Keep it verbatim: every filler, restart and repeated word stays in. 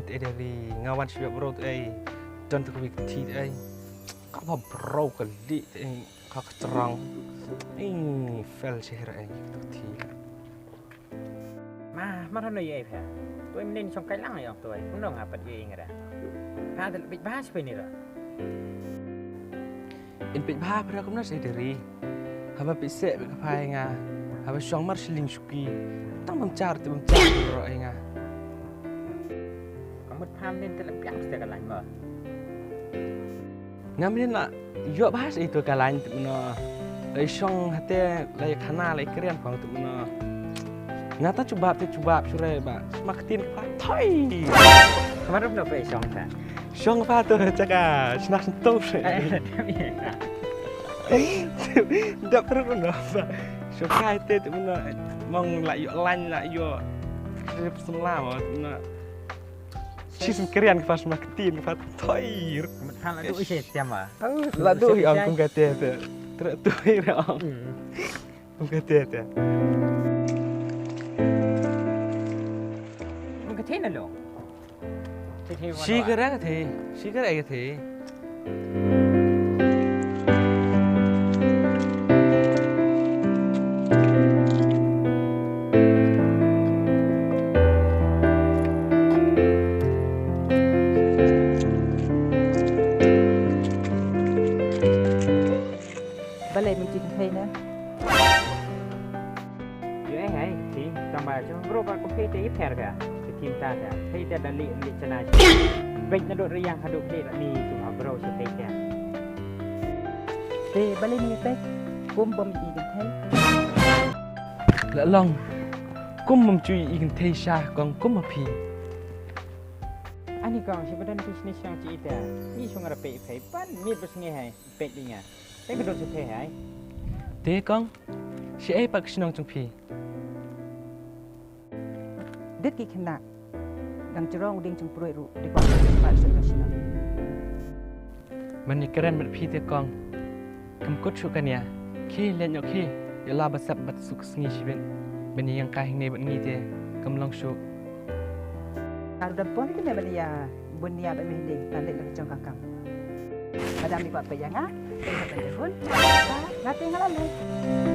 Te dei ri nga wan shu ïoh bro te ei. Don te ka wi ka thi te ei. Ka ba bro ka li te ei. Ka ka trong. Ei fel shehra ei ka thi. Ma, ma rano ye ei pha. Tu em nen song kai lang yong tu ei. Kumno nga pat ye ei nga ra. Pha te bit bas pe ni ra. In peit bha phra kumno sa deri. Haba peit seh peit ka phai nga. Haba shong mar shilling shuki. Tang bam char te bam char ro ai nga. Ka mut pham nin te la piang ste ka lain ma. Ngam nin la yo bha sa itu ka lain te mno. Lai shong hate lai khana lai kren pang te mno. Nga ta chubab te chubab shurai ba. Sma ktin ka pha thoi. Kamar rup no pe shong ta. Shong pha tu chaka shna sento shurai. Dap rup no ba. Shong pha te te mno mong la yo lain la yo. Krip semla mo na. Chi sem krian ka pha sma ktin ka pha thoi. Mat pha la du ise tiama. La du hi ong kum ka te te. Tre tu hi ra ong. Kum ka te te. Kum ka te na lo. Shi ka ra ka te. Shi ka ra ka te. Balei mynta ka thei na? Ïoh eh hai, ti tang ba jong bro ba kum thei te i pher ka. Te kim ta ka. Thei te da li li chana. Bek na dot riang ka dot li ni kum ha bro su thei te. Te balei ni te kum bom i kan thei. La long kum bom chui i kan thei sha kong kum ma phi. Ani kong si badan ki sni siang ci ita. Ni sung rape i phai pan mi bas ngi hai. Pek di nga. Te ka dot su thei hai. Te kong si ai pak sinong chung phi. Dit ki khynna. Dang jrong ding jingpruid ruh di bak pat sha ka shnong. Man ïa kren bad phi te kong. Kam kut shuh kan ïa. Khie leit ñiuh khie. Ïa la ba sep bad suk sngi shibit. Ban ïa ïeng kai hangne bad ngi te kam long shuh. Ar dam pon te me ban ïa bun ïa ba me ding tan leit la ka jong ka kam. Madam ni ba peit ïa nga. Peit ïa ban dei hun. Nga te nga la leit.